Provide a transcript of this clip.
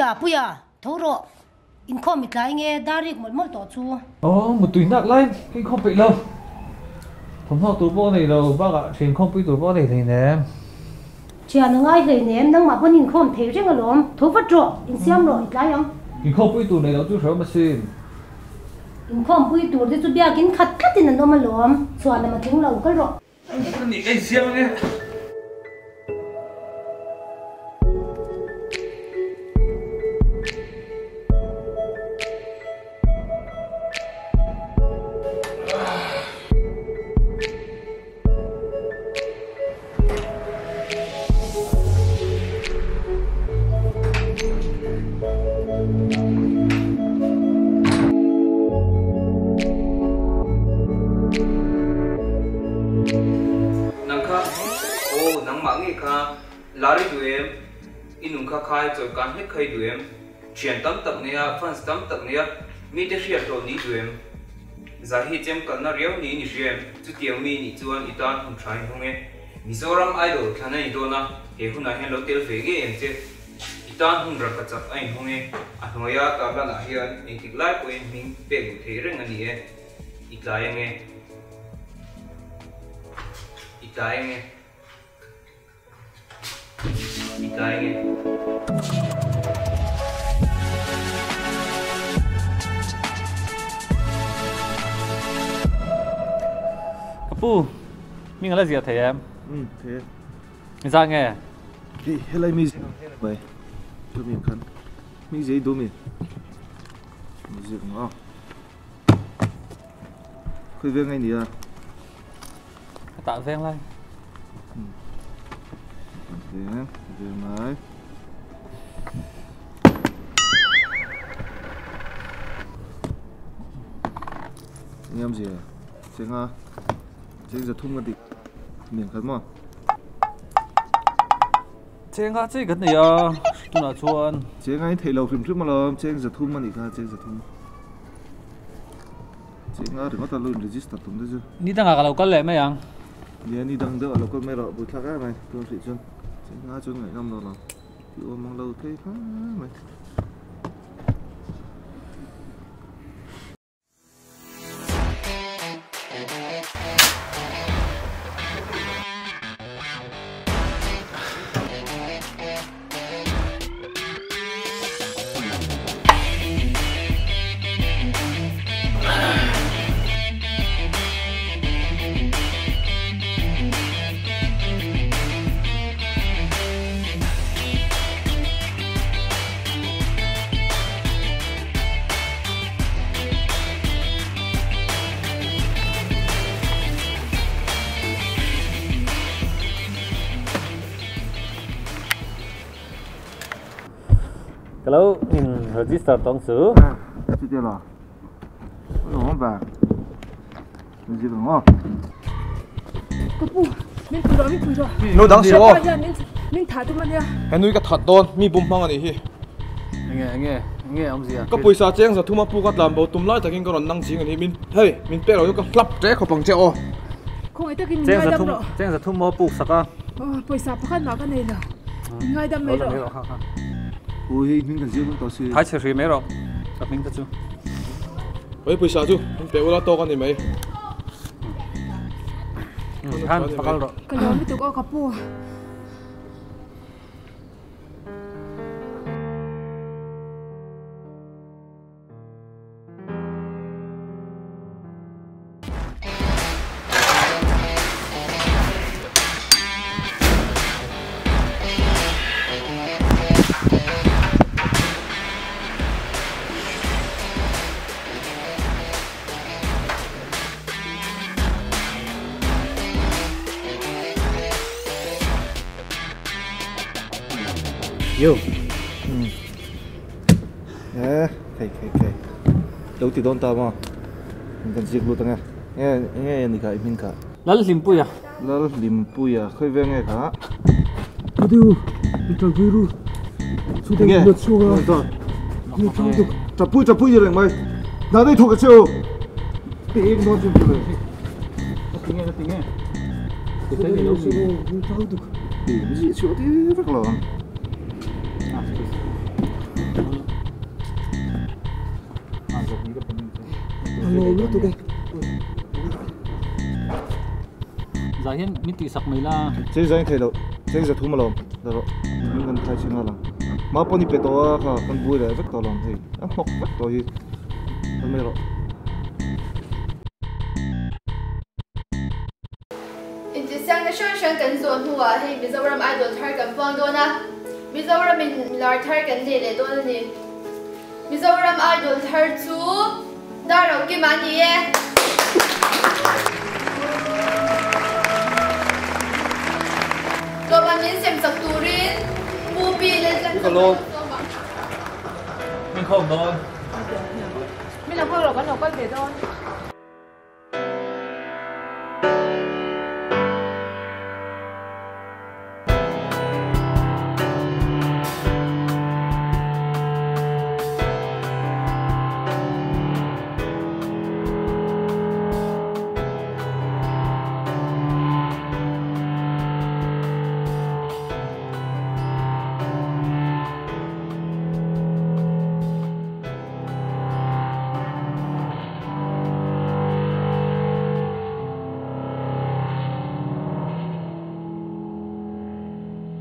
Puia, Puia, tho rawh. Inkhawm i tlai nge dar rik mawlh mawlh tawh chu. Aw, mutui hnak lai ka inkhawm peih lo. Thawmhnaw tur pawh a nei lo, bakah thian khawmpui tur pawh a nei hleinem. Thian a ngai hleinem, nangmah pawn inkhawm thei reng alawm. Tho vat rawh, insiam rawh, i tlai ang. Inkhawmpui tur nei loh chu hrehawm asin. Inkhawmpui tur te chu biakin khat tlatin an awm alawm. Chhuan lam a tling lo, kal rawh. Ani ka insiam ange. Nang kha, aw nangmah nge kha lar i duh em? I nun kha khai chawlhkan hlek kha i duh em? Thian tam tak nia, fans tam tak nia, mite hriat hlawh ni i duh em? Zai hi chem kalna riau niin i hria em? Chutiang mi nih chuan i tan hun tha in hawng e. Mizoram Idol thlan a ni dawn a, he hunah hian lo tel ve ngei ang che. I tan hun rangka chak a inhawng e. A hnuaia tarlanah hian engtik lai pawhin hming pek duh thei reng a ni e. I tlai ange. I tlai ange. I tlai ange. Ka pu, hming a la ziah thei em? Umm, thei e. I zah nge? Hei helai mi zing ang hian mai chumi khan mi zei duh mi ziak ang a khawi veng nge ni a ka tah veng lai veng veng lai Eng zia chenga cheng za thum ka ti miang khat maw. Chenga chei kan nei a tunah chuan. Chenga in theih lo hrim hrim alawm cheng za thum a nih kha cheng za thum. Chenga ringawt a lo in register tum te chu. Ni dangah ka lo kal leh mai ang. Nia ni dang deuh a lo kal mai rawh buaithlak em mai tun hrih chuan chenga chuan ngaihnawm lo lo ti awm ang lo thei hle mai. Ka lo in register tawng chu. Chutia la. Oi awm ba. Zir ang aw. Ka pu, min pui rawh, min pui rawh. No dang si aw. Hian min min thah tum ania. He nui ka that dawn, mi bum hmang anih hi. Enge enge enge awmzia. Ka pawisa cheng za thuma pu ka tlan bo tum lai takin ka rawn nang ching anih min hei min pek lo chu ka hlap ṭe khawp ang che aw. Khawngaih takin min ngaidam rawh. Cheng za thum maw puk sak a. Aw pawisa pakhat mah ka nei lo. Min ngaidam mai rawh. Pu hei hming kan zir hmang tawh si. Thai chhe hri mai rawh ka hming te chu. Oi pawisa chu min pe ula tawk a ni mai. Khan pakal rawh. Ka lawm lutuk aw ka pu. Yo. Eh, thei thei thei. Lo ti dawn ta maw? Kan zik lut ange. Nge nge ni kha i hming kha? Lalhlimpuia. Lalhlimpuia khawi ve nge kha? Adiu, i ṭapui ru. Chutah Nge? i chhuak a. Ni ṭang tuk. Ṭapui ṭapui ni reng mai. Hna dei thawk a che u. Ti eng dawn chu le. Na ti nge na ti nge. Ti fel ni lo mi. Ni ṭang tuk. Ti mi zi chhuak ti vek lo ang. Nuam lutuk e. Zai hian min tihsak mai la. Chei zai thei loh, chei za thum alawm la rawh, min kan thai chin nghal ang. Hma pawh ni pe tawh a kha kan bui leh vek tawh alawm hei, a hnawk vek tawh hi kan mai rawh. Intihsiakna hrang hrang kan zawh hnuah hei Mizoram Idol thar kan puang dawn a, Mizoram in lar thar kan nei leh dawn a ni. Mizoram Idol thar chu Darrokima a ni e. Lawmman min sem chak turin Pu Pi Laltlanchakna kan sawm a. Min khawm dawn. Min lo kal rawh kan lo kal ve dawn.